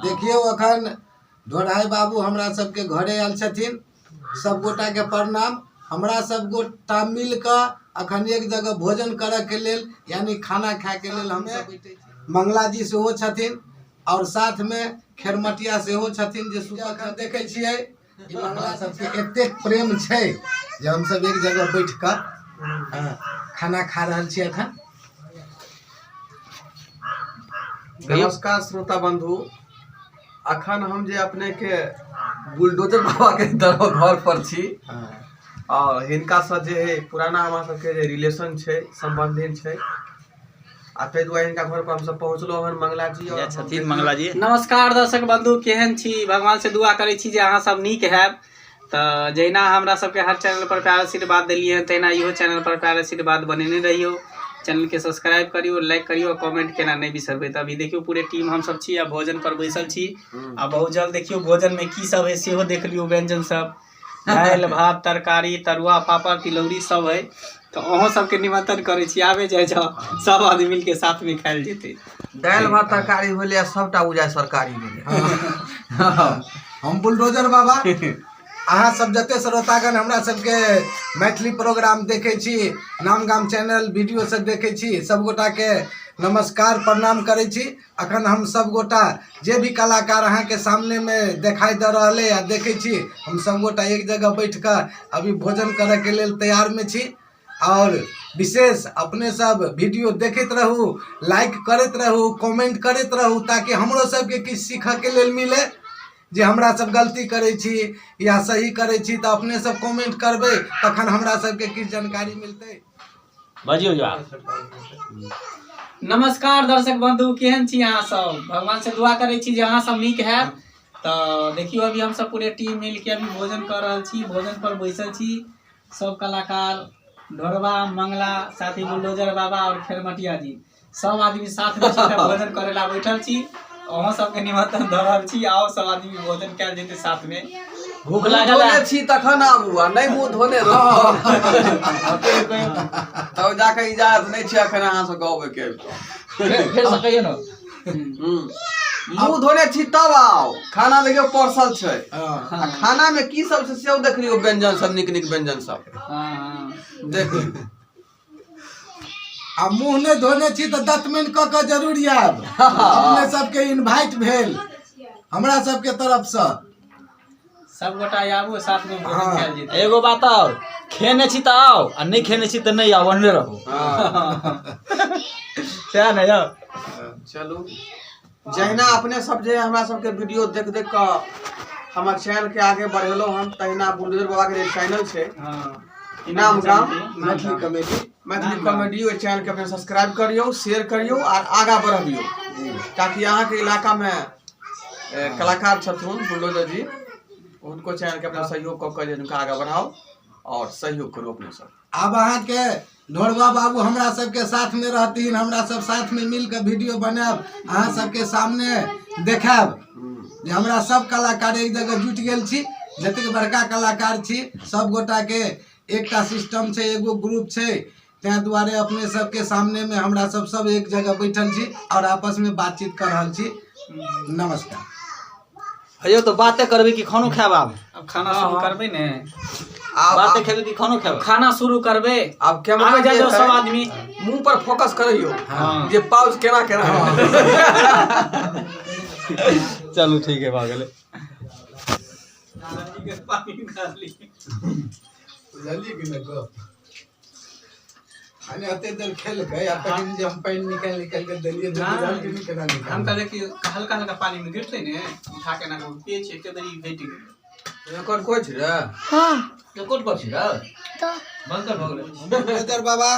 देखियौ अखन ढोढ़ाइ बाबू हमरा सबके घरे आयल छथिन। सब गोटा के प्रणाम। हमरा सब गोटा मिल कऽ अखन एक जगह भोजन करऽ के लेल यानी खाना खाय के लेल हम सब बैठे छी। मंगला जी सेहो छथिन और साथ में खेरमटिया सेहो छथिन जे सुतल अखन देखै छियै ई मंगला सबके एतेक प्रेम छै जे हमसब एक जगह बैठ कऽ खाना खा रहल छी अखन। नमस्कार श्रोता बंधु, अखन हम जे अपने के बुलडोजर बाबा के घर पर छी और हिनका से जे है पुराना हमरा सबके जे रिलेशन छै, संबंधित छै, आ ताहि दुआरे हिनका घर पर हमसब पहुँचलहुँ हन। मंगला जी और छथिन मंगला जी। नमस्कार दर्शक बंधु, केहन छी? भगवान से दुआ करै छी जे अहाँ सब नीक हैब। तऽ जहिना हमरा सबके हर चैनल पर प्यार आशीर्वाद देलियै हन, तहिना इहो चैनल पर प्यार आशीर्वाद बनेने रहियौ। चैनल के सब्सक्राइब करियौ, लाइक करियौ, कमेंट केना नहि बिसरबै। तऽ अभी देखियौ पूरे टीम हमसब छी आ भोजन पर बैसल छी आ बहुत जल्द देखियौ भोजन में की सब है सेहो देख लियौ। व्यंजन सब दालि भात तरकारी तरुआ पापड़ तिलौरी सब है। तऽ अहूँ सबके निमंत्रण करै छी, आबे जाइ जाउ, सब आदमी मिलके साथ में खायल जेतै। दालि भात तरकारी भेलै आ सबटा बुझाय सरकारी भेलै। हम बुलडोजर बाबा, अहाँ सब जते श्रोतागण हमरा सबके मैथिली प्रोग्राम देखै छी, नाम गाम चैनल वीडियो सब देखै छी, सब गोटा के नमस्कार प्रणाम करै छी। अखन हम सब गोटा जे भी कलाकार अहाँ के सामने में देखाई दे रहल है आ देखै छी, हम सब गोटा एक जगह बैठ कऽ अभी भोजन करऽ के लेल तैयार में छी। और विशेष अपने सब वीडियो देखैत रहू, लाइक करैत रहू, कमेंट करैत रहू, ताकि हमरो सबके किछु सीखऽ के लेल मिले जे हमरा सब गलती करै छी या सही करै छी। तऽ अपने सब कमेंट करबै तखन हमरा सबके किछु जानकारी मिलतै। बजियौ जवाब। नमस्कार दर्शक बंधु, केहन छी अहाँ सब? भगवान से दुआ करै छी जे अहाँ सब नीक हैब। तऽ देखियौ अभी हमसब पूरे टीम मिलके अभी भोजन कऽ रहल छी, भोजन पर बैसल छी सब कलाकार, ढोरबा, मंगला, साथी बुलडोजर बाबा और खेरमटिया जी, सब आदमी साथ में छी। भोजन करे ला बैठल छी, अहाँ सबके निमंत्रण दऽ रहल छी, आओ सब आदमी भोजन कयल जेतै साथ में। भूख लागल धोने छी तखन आबू आ नहि मुँह धोने रहब तब जाके इजाजत नहि छै अखन अहाँ सब गाँव के। फेर से कहियौ ने। मुँह धोने छी तब आओ। खाना देखियौ परसल छै आ खाना में की सब छै सेहो देख लियौ। व्यंजन सब नीक नीक व्यंजन सब देख लियौ। आ मुँह नहि धोने छी तऽ दतमनि कऽ कऽ जरूर आयब। अपने सबके इन्वाइट भेल हमरा सबके तरफसँ। सब गोटा आबू साथ में भोजन खायल जेतै। एगो बात और, खेने छी तऽ आउ आ नहि खेने छी तऽ नहि आउ, ओहने रहू। सएह ने यौ? चलू, जहिना अपने सब जे हमरा सबके वीडियो देख देख कऽ हमर चैनल के आगे बढ़ेलहुँ हन, तहिना बुलडोजर बाबा के जे चैनल छै नाम गाम मैथिली कॉमेडी, मैथिली कॉमेडी, ओहि चैनल के अपने सब्सक्राइब करियौ, शेयर करियौ आर आगा बढ़बियौ, ताकि अहाँके इलाका में कलाकार छथुन बुलडोजर जी, हुनको चैनल के अपना सहयोग कऽ कऽ जे हुनका आगा बढ़ाउ और सहयोग करू अपने सब। आब अहाँके ढोरबा बाबू हमरा सबके साथ में रहथिन, हमरा सब साथ में मिल के वीडियो बनायब, अहाँ सबके सामने देखायब जे हमरा सब कलाकार एक जगह जुटि गेल छी। जतेक बड़का कलाकार छी सब गोटा के एकटा सिस्टम छै, एगो ग्रुप छै, ताहि दुआरे अपने सबके सामने में हमरा सब सब एक जगह बैठल छी और आपस में बातचीत कर रहल छी। नमस्कार। अयो तो बाते करबै कि खानो खायब आब? अब खाना शुरू करबै ने। आब बाते खेबै कि खानो खायब? खाना शुरू करबै। आब कैमरा आगे जे जाओ है, सब आदमी मुंह पर फोकस करैयो जे पाउच केना केना। चलू ठीक है, भऽ गेलै। बुझलियै कि नहि गप? अने एते देर खेलकै आ तखन जे हम पानि निकालि निकालि कऽ देलियै तऽ बुझल कि नहि केना निकालि। हम कहलियै कि हल्का हल्का पानी में गिरतै ने, उठा के एना कऽ पियै छियै, एके बेरी भेट गेलै। रिकॉर्ड कोइ छै रे? रिकॉर्ड कर छी रे? बंद कर, भऽ गेलै। बुलडोजर बाबा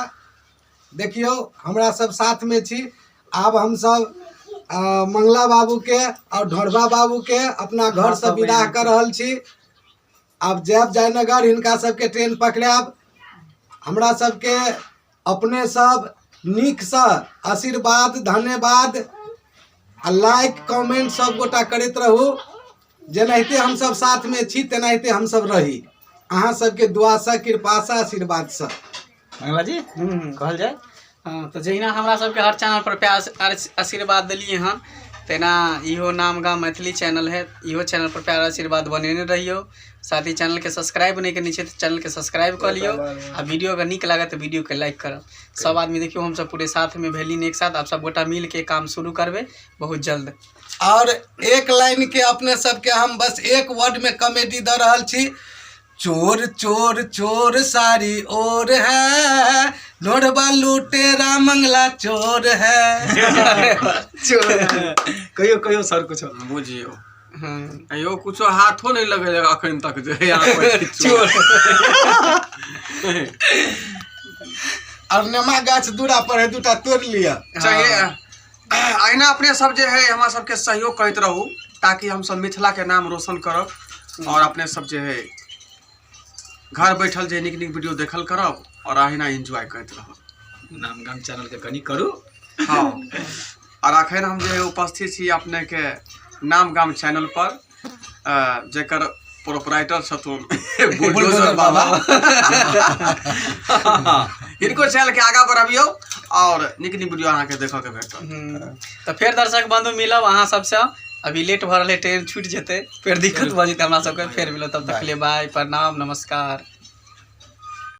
देखियौ हमरा सब साथ में छी। आब हम सब मंगला बाबू के और ढोरबा बाबू के अपना घर से विदा कर रहल छी। आब जायब जयनगर, हिनका सबके ट्रेन पकड़ायब। हमरा सबके अपने सब नीकसँ आशीर्वाद धन्यवाद आ लाइक कमेंट सब गोटा करैत रहू। जेनाहिते हमसब साथमे छी तेनाहिते हमसब रही, अहाँ सबके दुआसँ कृपासँ आशीर्वादसँ। मंगला जी कहल जाय। हाँ, तऽ जहिना हमरा सबके हर चैनल पर प्यार आशीर्वाद देलियै हन, तहिना इहो नाम गाम मैथिली चैनल है, इहो चैनल पर प्यार आशीर्वाद बनेने रहियौ। साथ ही चैनलके सब्सक्राइब नहि केने छियै तऽ चैनलके सब्सक्राइब कऽ लियौ आ वीडियो अगर नीक लागत तऽ वीडियोके लाइक करब। सब आदमी देखियौ हमसब पूरे साथमे भेलिन एक साथ, आब सब गोटा मिलके काम शुरू करबै बहुत जल्द। और एक लाइन के अपने सबके हम बस एक वर्ड में कॉमेडी दऽ रहल छी, चोर चोर चोर सारी ओर है, ढोढ़बा लुटेरा मंगला चोर है। कहियो कहियो सर कुछो बुझियौ। हँ। यो कुछो हाथो नहीं लगे अखन तक जे यहाँ पर चोर। और नेमा गाछ दूरा पर है, दूटा तोड़ लिअ। चाहिए। अहिना अपने सब जे है हमरा सबके सहयोग करैत रहू ताकि हम सब मिथिला के नाम रोशन करब और अपने सब जे है घर बैठल जे नीक नीक वीडियो देखल करब और अहिना एंजॉय करैत रहब। नाम गाम चैनल के कनी करू। हाँ, और अखन हम जे उपस्थित छी अपने के नाम गाम चैनल पर, जेकर प्रोपराइटर छथुन बुलडोजर बाबा, हिनको चैनल के आगा बढ़बियौ और नीक नीक वीडियो अहाँके देखऽ के भेटत। तऽ फेर दर्शक बंधु मिलब अहाँ सबसँ, अभी लेट भऽ रहलै, ट्रेन छूटि जेतै, फेर दिक्कत भऽ जेतै हमरा सबके। फेर मिलब, तब तक के लिए बाय, प्रणाम, नमस्कार।